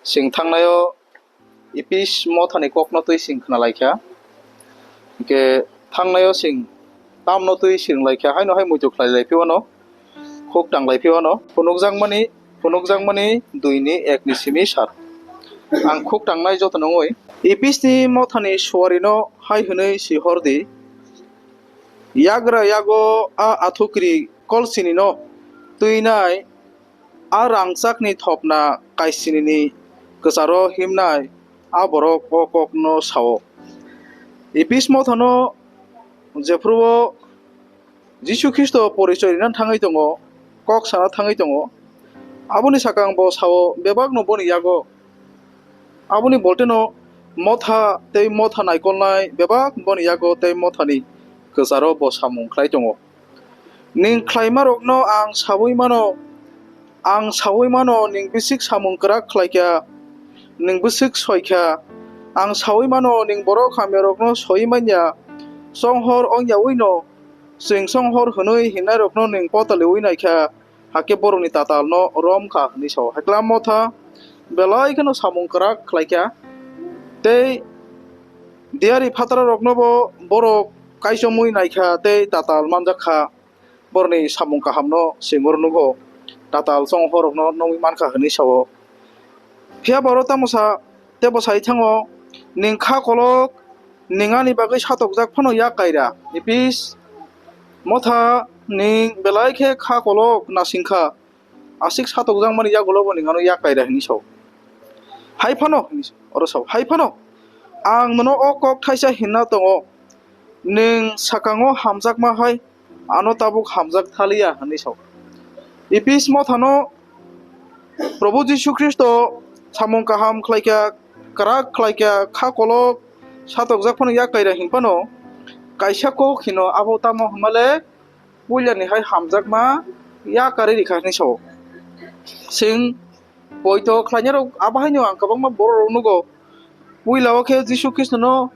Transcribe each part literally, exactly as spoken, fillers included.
Chwng thangnaio Epis mothani kokno twi chwng khna lai kha, hwnkhe thangnaio chwng tamno twi swrwng lai kha, haino hai muitu khlai lai phi wano, khuk tang lai phi wano. Phunukjakmani, phunukjakmani dui ni ek ni simi sar. Ang khuk tangnai joto nungwi Epis ni mothani suarino hai hwnwi si hor di, Yagra yago a athukri kolsinino twinai a rangchakni thopna kaisinini kwcharo himnai a borok o kokno sao. Epis mothano jephruo Jisu Khristo porichoi rina thangwi tongo, kok sana thangwi tongo, aboni sakang bo sao bebakno boni yago. Aboni bolteno motha tei motha naikolnai bebak boni yago tei mothani kwcharo bo samung khlai tongo. Ning khlaimarokno ang saui mano, ang saui mano ning bisik samung kwrak khlai kha, ning bisik soi kha. Ang saui mano ning borok hamyarokno soi manya, chonghor ongyaui no, chwng chonghor hwnwi hinnairokno ning potaliui nai kha. Hakhe borokni tatalno rom kha hwnwi sao. Hakhe motha belai kheno samung kwrak khlai kha, tei diyari phatraroknobo borok kaichomwi nai kha tei tatal manjak kha. Borokni samung kahamno chwng oro nugo, tatal chonghorrokno nugwi man kha hwnwi sao. Phiya ba oro tamo sa, tei bo sai thango, ning kha kolok, ning ani bagwi satokjak phano yak kaira. Epis motha, ning belai khe kha kolok nasing kha, aswk satokjakmani yagulo bo ning ano yak kaira hwnwi sao. Hai phano, hwnwi sao, oro sao, hai phano ang nono o kok thaisa hinna tongo, nwng swkango hamjakma hai ano tabuk hamjak thaliya hwnwi sao. Epis mothano Probhu Jisu Khristo samung kaham khlai kha, kwrak khlai kha, kha kolok satokjak phano yak kaira hin phano kaisa kok hino, abo tamo hwnmale puilani hai hamjakma yak karwi rikha hwnwi sao. Chwng poito khlainarok abo haino ang kwbangma bororok nugo. Puila o khe Jisu Khristono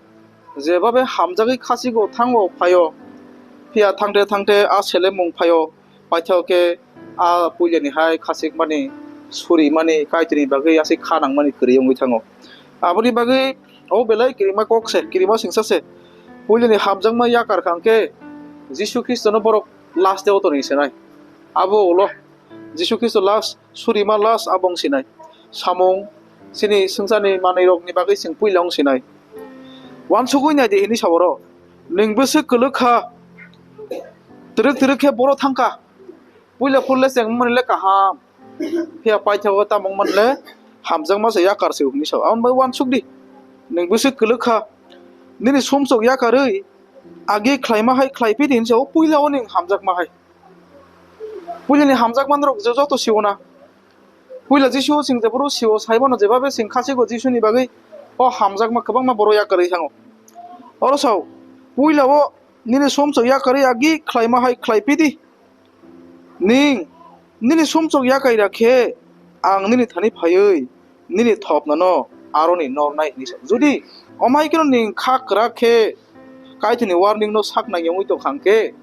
jebabe hamjagwi khasigo thango phaio, phiya thangte thangte a selemung phaio, paithago khe a puilani hai khasikmani, surimani, Kaitorni bagwi aswk kha nangmani kwrwi wngwi thango. Aboni bagwi o belai kirima kok se, kirima singsa se. Puilani hamjakma yakar kha hwnkhe Jisu Khristono borok last day o tonwi sinai. Abo ulo Jisu Khristo last, surima last abo wng sinai. Samung, chini swngcharni manwirokni bagwi chwng puila wng sinai. Uansugwi nai di hwnwi sa oro. Nwng bwswk kwlwk kha, twrwk twrwk khe boro thang kha. Puila phuru le chengmani le kaham. Phiya paithago tamo wngmani le hamjakma se yakar se hwnwi sa. Aboni bagwi uansuk di. Nwng bwswk kwlwk kha. Nini sumsok yakarwi agi khlaima hai khlai phi di hwnwi sa o puila o nwng hamjakma hai. Puilani hamjakma norok je joto siwo na. Puila Jisu chwng jephuru siwo sai bono jebabe chwng khasigo Jisuni bagwi o hamjakma kwbangma borok yakarwi thango. Oro sao, puila o nini sumsok yakarwi agi khlaima hai khlai phi di. Ning nini sumsok yakai ra khe ang nini thani phaiwi nini thopnano aroni nornai hwnwi sa. Jodi omai kheno ning kha kwrak khe Kaitorni warning no sak nang wngwi tong kha hwnkhe,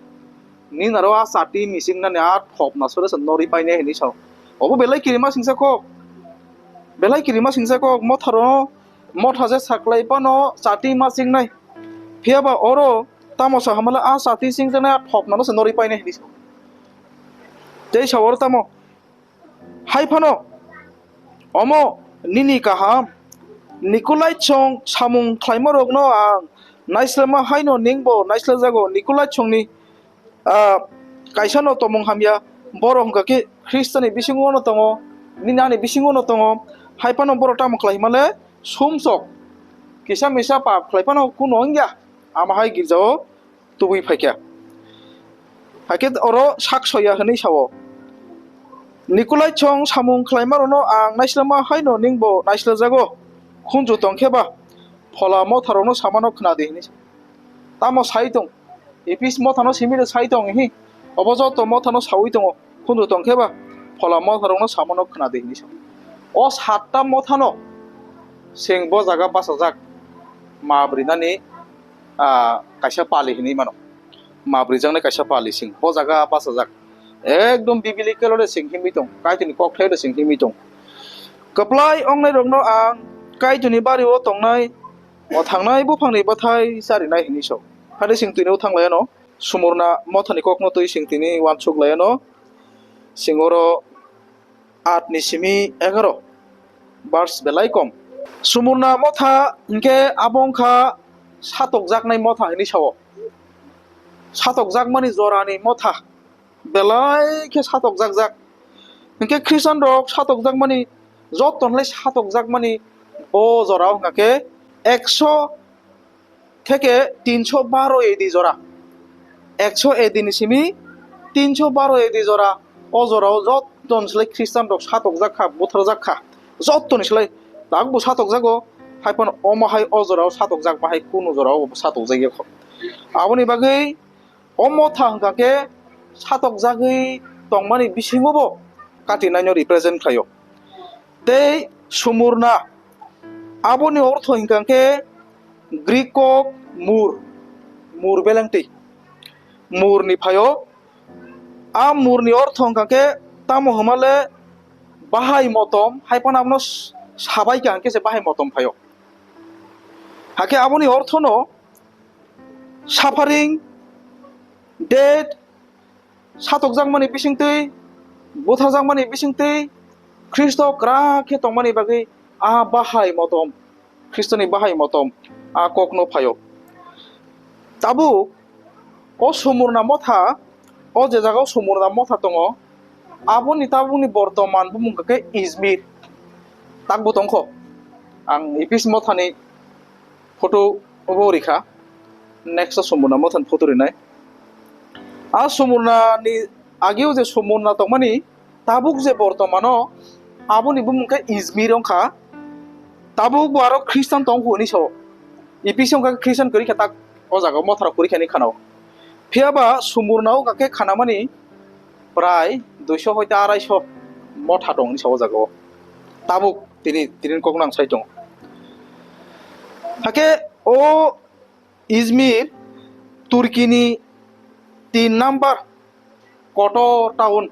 nini aro a chati mising nani a thopna sore se norwi painai hwnwi sa. Obo belai kirima singsa kok, belai kirima singsa kok, motharo, motha je saklai phano chati masing nai. Phiya ba oro tamo sa hamala a chati singjaknai a thopnano se norwi painai hwnwi sa. Tei sa oro tamo hai phano omo nini kaham. Nikolai song samung khlaima rokno ang naislema haino ningbo naislajago. Nikolai songni ah, kaisa no tomung hamya, borok hwnkha khe Khristoni bisingo no tongo, nini ani bisingo no tongo, hai phano borok tamo khlai hima le sumsok, kisa misa pap khlai phano kuno wngya, ama hai girjao tubui phaikha. Hakhe oro sak soya hwnwi sao, Nikolai song samung khlaima rokno ang naislema haino ningbo naislajago, khunju tongkhe ba phola motharokno samano khna di hwnwi. Tamo sai tong, Epis mothano simi de sai tong hi. Obo joto mothano saui tongo. Khunju tong khe ba phola motharokno samono khna di hinwi sa. O satta mothano seng bo jaga bachajak ma bwrwi nani, ah, kaisa pali hinwi mano. Ma bwrwi jaknai kaisa pali seng bo jaga bachajak. Ekdom biblical o de seng himwi tong. Kaitorni kokthai o de seng himwi tong. Kwplai ongnairokno ang Kaitorni bario tongnai, o thangnai buphangni bwthai charinai hwnwi sa-o. Haide chwng twino thanglaiano, Sumurna mothani kokno twi chwng tini uansuk laiano, chwng oro aat ni simi egaroh verse belai kom. Sumurna motha hinkhe abo wngkha satokjaknai motha hinwi sa-o. Satokjakmani jorani motha belai khe satokjakjak. Hinkhe Khristianrok satokjakmani, joto hinlai satokjakmani o jorao hwnkha khe ekso theke tinso baro A D jora. Ekso A D ni simi tinso baro A D jora. O jorao joto ni slai Khristianrok satokjak kha, butharjak kha. Joto ni slai takbo satokjago, hai phano omo hai o jorao satokjakma hai kunu jorao satokjakya kho. Aboni bagwi o motha hwnkha khe satokjagwi tongmani bisingo bo katinaino represent khlaio. Tei Sumurna, aboni ortho hwnkha khe Greek kok mur, mur belengtwi, murni phaio. A murni ortho hwnkha khe tamo hwnmale bahai motom, hai phano abono s-, sabai kha hwnkhe se bahai motom phaio. Hakhe aboni orthono suffering, death, satokjakmani bisingtwi, butharjakmani bisingtwi, Khristo kwrak khe tongmani bagwi a bahai motom, Khristoni bahai motom a kokno phaio. Tabuk o Sumurna motha, o je jagao Sumurna motha tongo, aboni tabukni bortoman bumung khe Izmir. Takbo tongkho. Ang Epis mothani photo obo rikha. Next o Sumurna mothani photo rinai. A Sumurnani ageo je Sumurna tongmani, tabuk je bortomano aboni bumung khe Izmir wngkha. Tabuk bo aro Khristan tong hwnwi sao. Epis wngkha khe Khristan kwrwi kha tak o jaga motharo kwrwi kha hinwi khanao. Phiyaba Sumurna wngkha khe khanamani prai duiso hoite araiso motha tong hinwi sao o jaga o. Tabuk tini, tini kokno ang sai tongo. Hakhe o Izmir Turkini tin number kotor town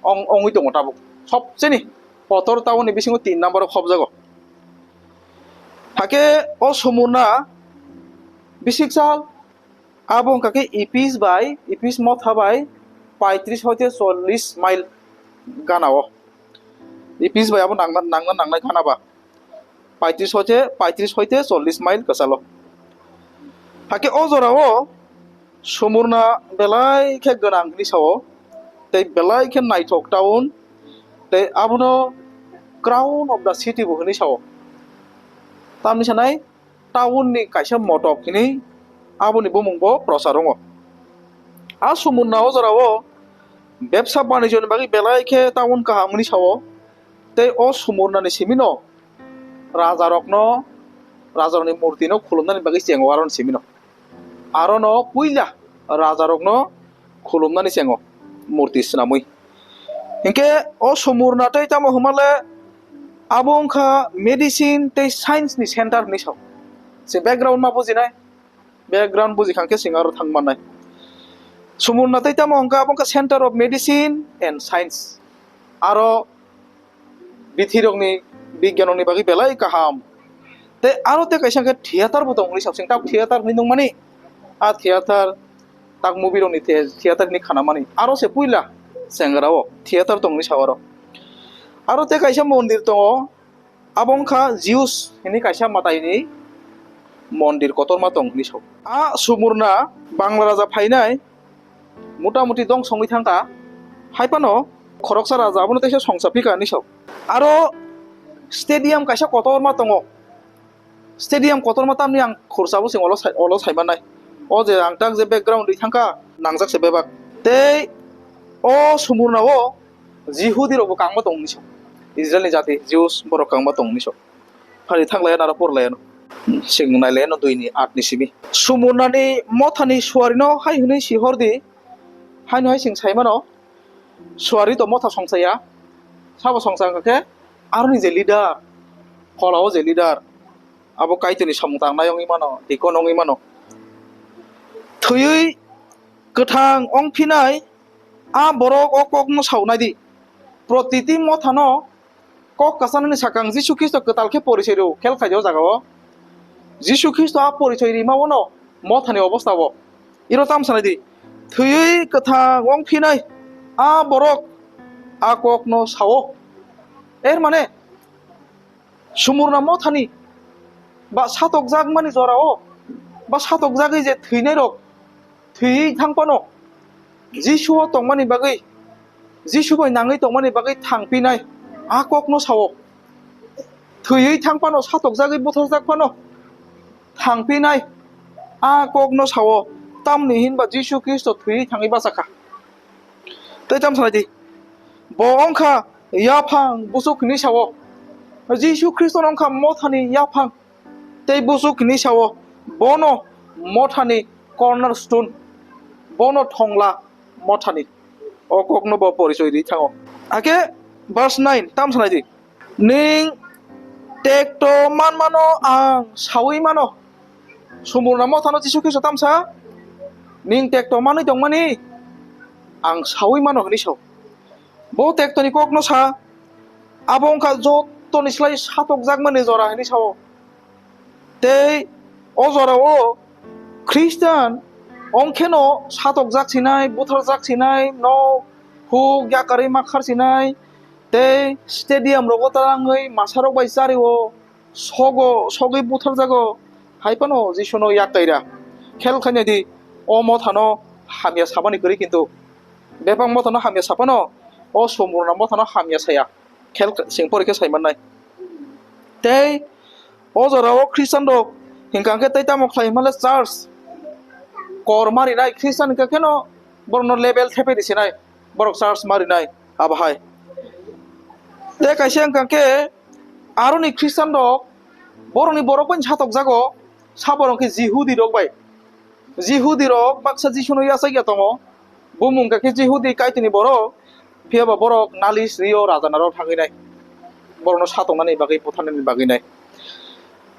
ong-, ongwi tongo tabuk. Sobseni kotor town ni bisingo tin number o khobjago. Hakhe o Sumurna bisik sal abo wngkha khe Epis bai, Epis motha bai paitris hoite chollish mile gana o. Epis bai abo nangna, nangna nangnai gana ba. Paitris hoite, paitris hoite chollish mile kwchalo. Hakhe o jorao Sumurna belai khe gwnang hinwi sao, tei belai khe naithok town, tei abono crown of the city bo hinwi sao. Tamni sanai town ni kaisa motok hinwi aboni bumung bo prochar wngo. A Sumurna o jorao bebsa banijoni bagwi belai khe town kaham hinwi sao, tei o Sumurnani simino rajarokno, rajarokni murtino khulumnani bagwi chengo aroni simino. Arono puila rajarokno khulumnani chengo murti swnamwi. Hinkhe o Sumurna tei tamo hwnmale abo wngkha medicine tei science ni center hinwi sao. Se background ma bujinai, background bujikhang khe chwng aro thang mannai. Sumurna tei tamo hwnkha abo wngkha center of medicine and science. Aro bithirokni bigyanrokni bagwi belai kaham. Tei aro tei kaisa hwnkhe theater bo tong hwnwi sao, chwng tak theater hwnwi nukmani. A theater, tak movie rokni the-, theater hwnwi khanamani. Aro se puila Chengra o theater tong hwnwi sao aro. Aro tei kaisa mondir tongo, abo wngkha Zeus hwnwi kaisa mwtaini mondir kotorma tong hwnwi sao. A Sumurna Bangla raja phainai mutamuti dong songwi thangkha. Hai phano khoroksa raja abono teisa songcha phika hinwi sao. Aro stadium kaisa kotorma tongo. Stadium kotorma tamni ang khursa bo chwng olo sai, olo sai mannai. O je ang tak je background ri thangkha, nangjak se bebak. Tei o Sumurna o Jihudi rokbo kangma tong hinwi sao. Israel ni jati Jews borok kangma tong hinwi sao. Phari thang laiya naro por laiya no. Chwng nai laiya no dui ni aat ni simi. Sumurnani mothani suari no hai hwnwi si hor di. Haino hai chwng sai mano. Suari to motha songchaya. Sabo songcha wngkha khe aroni je leader, phola o je leader, abo Kaitorni samung tangnai wngwi mano, deacon wngwi mano. Thwiwi kwthang wng phinai a borok o kokno saunai di. Protiti mothano Kok kasanani sakang Jisu Khristo kwtal khe porisoi rw khel khaidi o jagao. Jisu Khristo a porisoi rima wano mothani obostao. Iro tam sanai di. Thwiwi kwthang wng phinai a borok a kokno sao. Er mane, sumurna mothani ba satokjakmani jorao ba satokjagwi je thwinairok thwiwi thang phano Jisuo tongmani bagwi, Jisu bai nangwi tongmani bagwi thangpinai a kokno sao. Thwiwi thang phano, satokjagwi butharjak phano thangpinai a kokno sao, tamni hinba Jisu Khristo thwiwi thangwi bachakha. Tei tam sanai di, bo wngkha yaphang busuk hinwi sao. Jisu Khristo no wngkha mothani yaphang tei busuk hinwi sao. Bono mothani corner stone, bono thongla mothani. O kokno bo porisoi ri thango. Hakhe verse nine tam sanai di. Ning tekto manmano ang saui mano. Sumurna mothano Jisu Khristo tamsa, ning tekto manwi tongmani ang saui mano hinwi sao. Bo tektoni kokno sa, abo wngkha jotoni slai satokjakmani jora hinwi sao. Tei o jorao Khristan ongkheno satokjak sinai, butharjak sinai, nok huk yakarwi makhar sinai, tei stadium rogo talangwi masarok bai chario, sogo, sogwi butharjago, hai phano Jisuno yak kaira. Khel khainai di, o mothano hamya samani kwrwi kintu bebak mothano hamya saphano, o sumurna mothano hamya saya. Khel sing pori khe sai mannai. Tei o jorao Khristanrok hingka khe tei tamo khlai hwnmale church kor marinai, Khristan hingka kheno borokno level thepai risinai, borok church marinai abo hai. Tei kaisa hingka khe aroni Khristanrok borokni borok bai satokjago, saborok khe Jihudirok bai. Jihudirok baksa Jisuno yachak ya tongo, bumung hingka khe Jihudi Kaitorni borok, phiya ba borok nalis rio rajanaro thangwi nai, borokno satoknani bagwi, butharnani bagwi nai.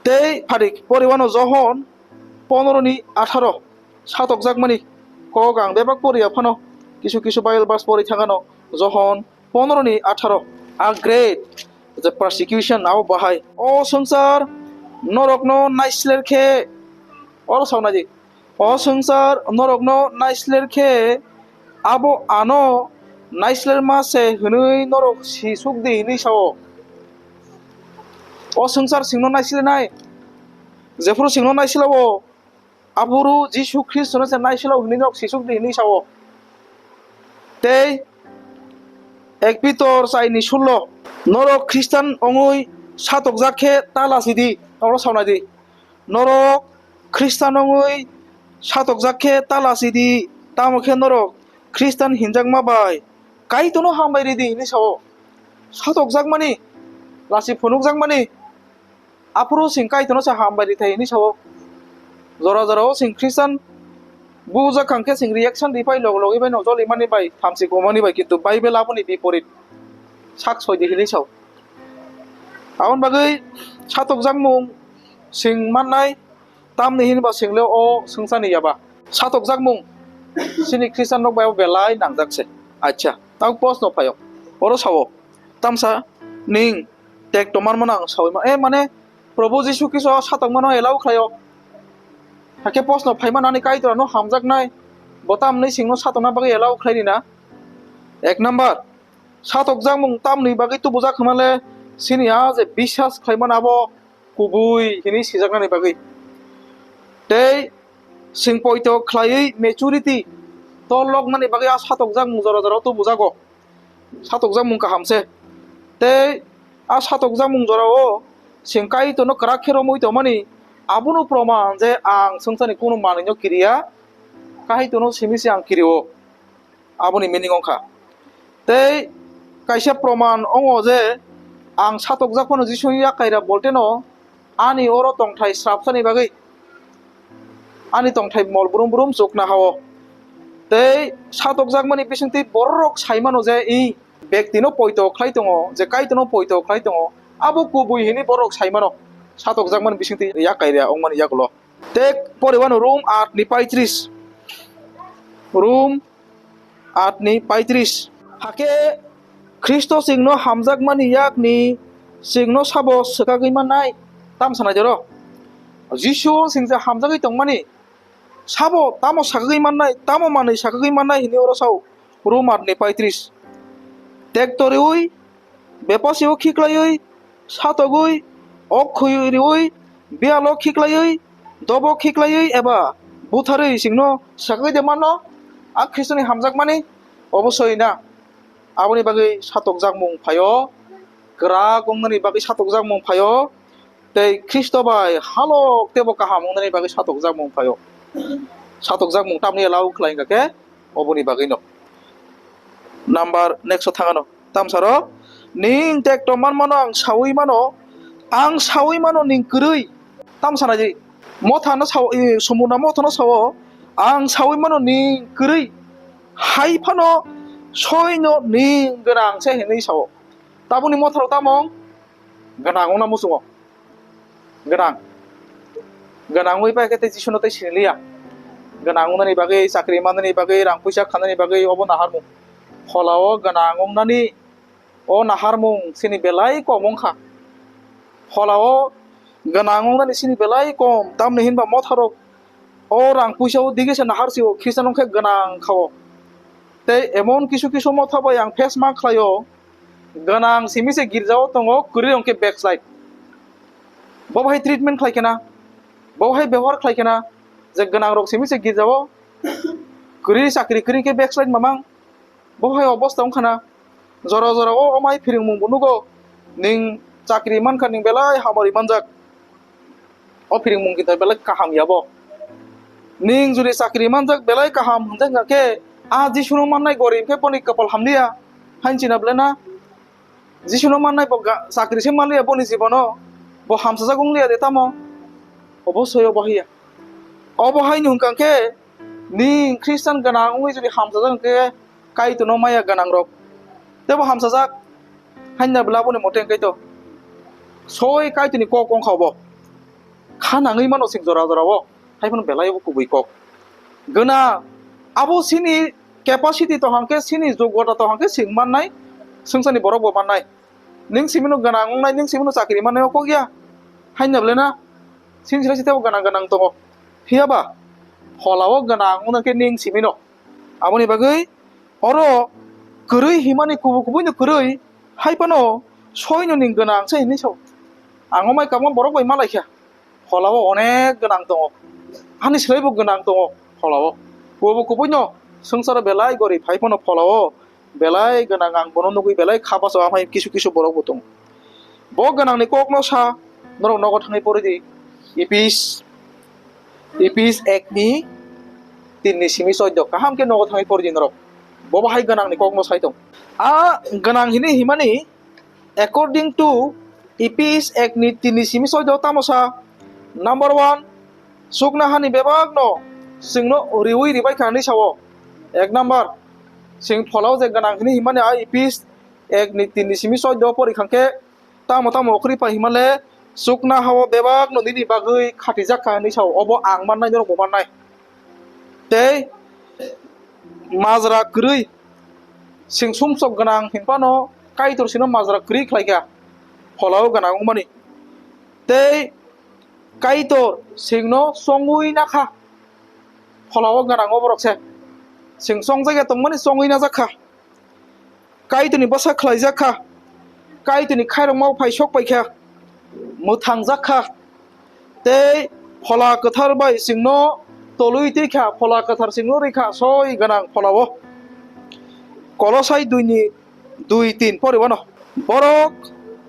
Tei pharik poriwano Johon pondro ni atharo satokjakmani kok ang bebak poriya phano, kisu kisu Bible verse pori thangano Johon pondro ni atharo, a great the persecution abo bahai. O swngchar norokno naisler khe, oro saunai di, o swngchar norokno naisler khe abo ano naislerma se hwnwi norok sisuk di hinwi sao. O swngchar singno naislenai, jephuru singno naisle-o, aphuru Jisu Khristono se naisle-o hinwi norok sisuk di hinwi sao. Tei ek Pitor chaini sullo, norok Khristan wngwi satokjak khe ta lasi di, oro saunai di. Norok Khristan wngwi satokjak khe ta lasi di, tamo khe norok Khristan hinjakma bai Kaitorno hambai ridi hinwi sao. Satokjakmani, lasi phunukjakmani, aphuru chwng Kaitorno se hambai rithai hinwi sao. Jora jorao chwng Khristan bujak kang khe chwng reaction ripai log logwi bai no jolimani bai thamchi kumani bai, kintu Bible aboni biporit sak soidi hinwi sao. Aboni bagwi satokjakmung chwng mannai, tamni hinba chwng le o swngcharni yaba. Satokjakmung chini Khristian rok bai o belai nangjak se. Acha, tamo post no phaio. Oro sao, tamsa ning tekto manmano ang saui ma, eh, mane Probhu Jisu Khristo satokmano allow khlaio. Hakhe post no phaima nani Kaitor no hamjaknai. Bo tamni singno satokna bagwi allow khlai rina. Ek number, satokjakmung tamni bagwi tubujak hwnma le chini a je biswas khlaimani abo kubui hinwi sijaknani bagwi. Tei chwng poito khlaiwi maturity tol loknani bagwi a satokjakmung jora jora tubujago. Satokjakmung kaham se. Tei a satokjakmung jorao chwng Kaitorno kwrak khe romwi tongmani, abono proman je ang swngcharni kunu manwino kiriya, Kaitorno simi se ang kirio. Aboni meaning wngkha. Tei kaisa proman wngo je ang satokjak phano Jisuni yak kaira bolteno ani oro tongthai srapsani bagwi ani tongthai mol brum brum chukna hao. Tei satokjakmani bisingtwi bororok saimano je i bektino poito khlai tongo, je Kaitorno poito khlai tongo, abo kubui hinwi borok saimano satokjakmani bisingtwi yak kaira wngmani yagulo. Tei poriwano Rom aat ni paitris. Rom aat ni paitris. Hakhe Khristo chwngno hamjakmani yakni chwngno sabo swkagwi mannai? Tamo sanai doro. Jisu chwng je hamjagwi tongmani sabo tamo sakagwi mannai, tamo manwi sakagwi mannai hwnwi oro sao, Romarni paitris. Tektoriwi, bepasio khiklaiwi, satogwi, ok khuyuriwi, biyalo khiklaiwi, dobo khiklaiwi eba butharwi chwngno sakagwi de mano, a Khristoni hamjakmani? Obosoi na. Aboni bagwi satokjakmung phaio, kwrak wngnani bagwi satokjakmung phaio, tei Khristo bai halok teibo kaham wngnani bagwi satokjakmung phaio. Satokjakmung tamni allow khlai wngkha khe oboni bagwino. Number next o thangano. Tamsaro, ning tekto manmano ang saui mano, ang saui mano ning kwrwi. Tam sanai di. Mothano sao, i, Sumurna mothano sao, ang saui mano ning kwrwi. Hai phano soino ning gwnang se hinwi sao. Tabukni motharok tamo gwnang wngna muchungo. Gwnang. Gwnang wngwi pai khe tei Jisuno tei siniliya. Gwnang wngnani bagwi, chakri mannani bagwi, rang puisa khanani bagwi obo naharmung. Pholao gwnang wngnani o naharmung chini belai kom wngkha. Pholao gwnang wngnani chini belai kom, tamni hinba motharok o rang puisa o dige se nahar sio, Khristian wngkhe gwnang kha o. Tei emon kisu kisu motha bai ang face ma khlaio, gwnang simi se girjao tongo, kwrwi wngkhe backslide. Bo bahai treatment khlai khena, bo bahai bebohar khlai khena, je gwnang rok simi se girjao kwrwi chakri kwrwi khe backslide mamang, bo bahai obosta wngkhana. Jora jora o omai phiringmung bo nugo, ning chakri mankha ning belai hamari manjak. O phiringmung kita belai kaham ya bo. Ning juri chakri manjak belai kaham hwnjak khe, a Jisuno mannai gorib khe boni kapal hamliya, hain china belai na. Jisuno mannai bo ga-, chakri se manliya boni jibono, bo hamsajak wngliya de tamo? Obo soi obo haiya. Obo haini hwnkha khe, ning Khristian gwnang wngwi jodi hamsajak hwnkhe, Kaitorno maya gwnang rok tebo hamsajak. Hainna bwla aboni mote hwnkhe to soi Kaitorni kok wngkha obo. Kha nangwi mano sing jora jora o, hai phano belai obo kubui kok. Gwnang abo sini capacity to hwnkhe, sini jogota to hwnkhe sing mannai, swngcharni borok bo mannai. Ning simino gwnang wngnai, ning simino chakri mannai o kok ya. Hainna bwle na? Sini sila sitebo gwnang gwnang tongo. Phiya ba? Pholao gwnang wngna khe ning simino. Aboni bagwi oro kwrwi himani kubu kubui no kwrwi, hai phano soino ning gwnang se hinwi sao. Ang omai kabang borok bai malai kha. Pholao onek gwnang tongo. Ani swlaibo gwnang tongo pholao. Kubu kubui no swngcharo belai gorib hai phano pholao belai gwnang, ang bono nugwi belai kha bacha, amhai kisu kisu borok bo tongo. Bo gwnangni kokno sa, norok nogo thangwi pori di. Epis, Epis ekni tinni simi choido. Kaham khe nogo thangwi pori di norok. Bo bahai gwnangni kokno sai tong. A gwnang hini himani, according to Epis ekni tinni simi choido tamo sa? Number one, chukna hani bebakno chwngno riwi ribai kha hinwi sao. Ek number, chwng pholao je gwnang hini himani a Epis ekni tinni simi choido pori kha khe, tamo tamo okhri pai himale, chukna hao bebakno nini bagwi khatijak kha hinwi sao. Obo ang mannai, norok bo mannai. Tei majra kwrwi, chwng sumsok gwnang hinphano Kaitor sino majra kwrwi khlai kha, pholao gwnang wngmani. Tei Kaitor chwngno chongwi na kha, pholao gwnang o borok se. Chwng chongjak ya tongmani chongwi najak kha. Kaitorni bwsa khlaijak kha. Kaitorni khairokma phai sok pai kha. Mwthangjak kha. Tei Phola Kwthar bai chwngno tolwi twi kha. Phola Kwthar chwngno rwi kha soi gwnang pholao. Kolosai dui ni dui tin pori wano. Borok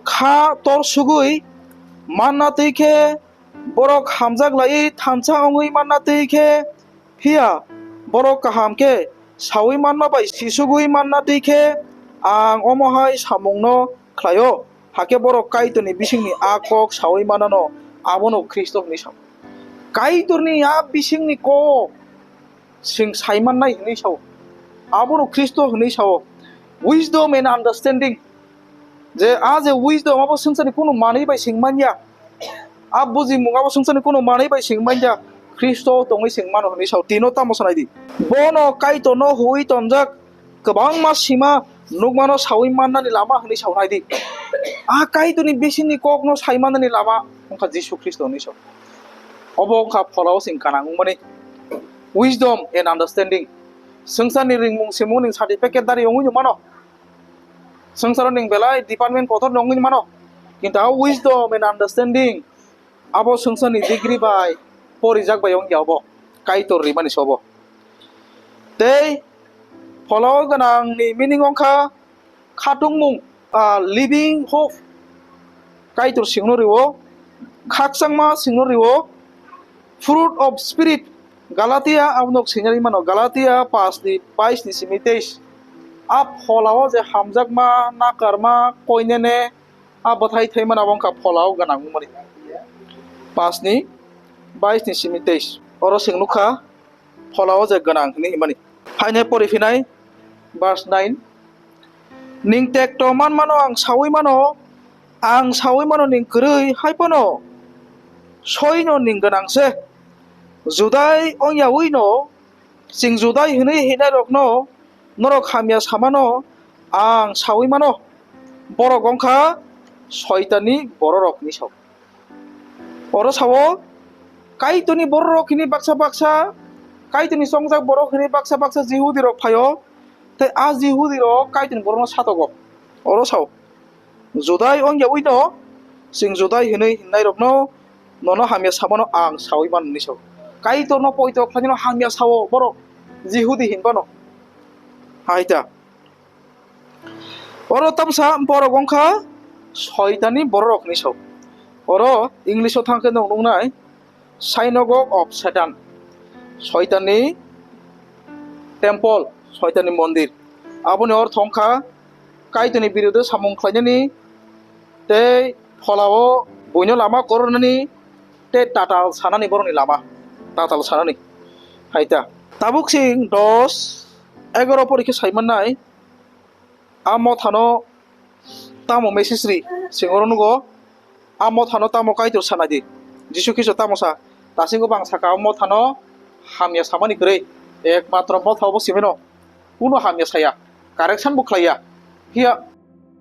kha tor sugwi manna twi khe, borok hamjak laiwi thansa wngwi manna twi khe, phiya borok kaham khe saui manma bai sisugwi manna twi khe, ang omo hai samungno khlaio. Hakhe borok Kaitorni bisingni a kok saui manano, abono Khristo hwnwi sao. Kaitorni a bisingni kok chwng sai mannai hwnwi sao. Abono Khristo hwnwi sao. Wisdom and understanding. Je a je wisdom abo swngcharni kunu manwi bai sing manya. A bujimung abo swngcharni kunu manwi bai sing manya. Khristo tongwi sing mano hwnwi sao. Tino tamo sanai di. Bono Kaitorno hui tonjak kwbangma sima Nukmano sawi mannani lama hwnwi saunai di. A Kaitorni bisingni kokno sai mannani lama wngkha Jisu Khristo hwnwi sao. Obo wngkha pholao chwng gwnang wngmani. Wisdom and understanding. Swngcharni ringmung semung ning certificate dari wngwi mano. Swngcharo ning belai department kotor wngwi mano. Kintu a wisdom and understanding abo swngcharni degree bai porijak bai wngya obo. Kaitor rimani se obo. Tei pholao gwnangni meaning wngkha khatungmung, ah, living hope. Kaitor singno rio, khakchangma singno rio, fruit of spirit, Galatia, abono sinjagwi mano, Galatia paanch ni bais ni simi teis. A pholao je hamjakma, nakarma, koinene, a bwthai thaimani abo wngkha pholao gwnang wngmani. Paanch ni bais ni simi teis. Oro chwng nukha, pholao je gwnang hwnwi himani. Haino pori phinai, verse nine. Ning tekto manmano ang sawi mano, ang sawi mano ning kwrwi hai phano soino ning gwnang se. Judai ongyawi no, chwng Judai hwnwi hinai rokno norok hamya samano ang sawi mano. Borok wngkha Soitanni bororok hwnwi sao. Oro sao, Kaitorni bororok hwnwi baksa baksa, Kaitorni chongjak borok hwnwi baksa baksa Jihudi rok phaio, tei a Jihudi rok Kaitorni borokno satogo. Oro sao, Judai ongyawi no, chwng Judai hwnwi hinnairokno nono hamya samano ang sawi mano hwnwi sao. Kaitorno poito khlainano hamya sao borok Jihudi hinbano. Hai ta. Oro tamsa borok wngkha Soitanni bororok hwnwi sao. Oro English-o thang khe nwng nuknai synagogue of Satan, Soitanni temple, Soitanni mondir. Aboni ortho wngkha Kaitorni birudo samung khlainani tei pholao buino lama korornani tei tatal sanani borokni lama, tatal sanani. Hai ta. Tabuk chwng dos, egaroh porikhe sai mannai. A mothano tamo message ri, chwng oro nugo, a mothano tamo Kaitor sanai di. Jisu Khristo tamo sa, dasingo bang saka, a mothano hamya samani kwrwi, ekmatro motha obo simino, kuno hamya saya, correction bo khlaiya. Phiya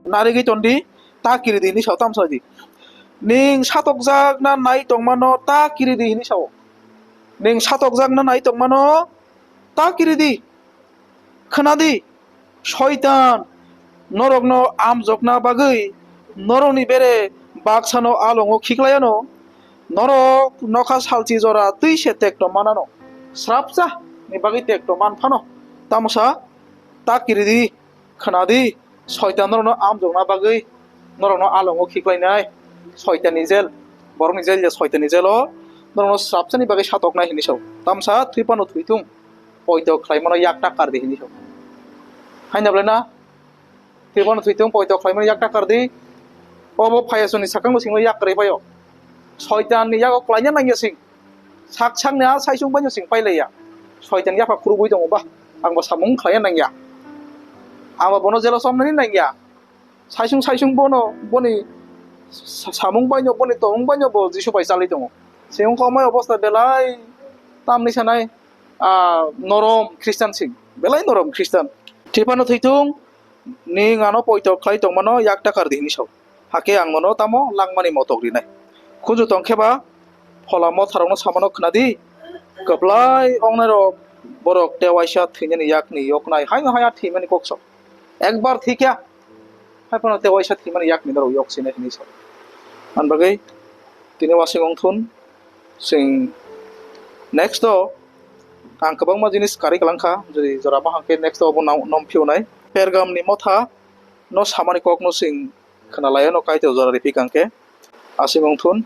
narigwi ton di, ta kiri di hinwi sao, tamo sa di. Ning satokjak na nai tongmano ta kiri di hinwi sao. Ning satokjak na nai tongmano ta kiri di. Khna di, Soitan norokno amjokna bagwi norokni bere baksano alongo khiklaiano. Norok nokha salchi jora twi se tekto manano. Srapsa ni bagwi tekto man phano. Tamo sa, ta kiri di, khna di, Soitan norokno amjokna bagwi norokno alongo khiklainai. Soitanni jel, borokni jel ya Soitanni jelo norokno srapsani bagwi satoknai hinwi sao. Tamo sa, thwi phano thwi thung. Poito khlaimano yak ta kar di hinwi sao. Haina belai na? Thwi phano thwi thung, poito khlaimano yak ta kar di. Obo phaiya soni sakangno singno yak kwrwi phaio. Soitanni yago klaina nangya sing. Sak sakni a saisung baino sing pailaiya. Soitan yapha khurubui tongo ba. Angbo samung khlaina nangya. Angbo bono jelo somnani nangya. Saisung saisung bono boni sa-, samung baino, boni tongmung baino bo Jisu bai chalwi tongo. Siyong komai obosta belai tamni sanai, ah, norom Christian sing. Belai norom Christian. Thwi phano thwi thung, ning ano poito khlai tongmano yak ta kar di hinwi sao. Hakhe ang nono tamo langmani motok rinai. Khunju tong khe ba phola motharokno samano khna di. Kwplai ongnairok borok tewaisa thwinani yakni yoknai haino haya thwimani kok sao. Ekbar thwi kya, hai phano tewaisa thwimani yakni norok yok sinai hinwi sao. Ani bagwi tini wasing ongthun, chwng next o ang kwbangma jinis karwi kwlangkha, jodi jora ma hangkhe next o bo nang-, nong phiyonai. Pergamni motha no samani kokno chwng khwnalaiano Kaitor jora riphi kangkhe. Aswk wngthun.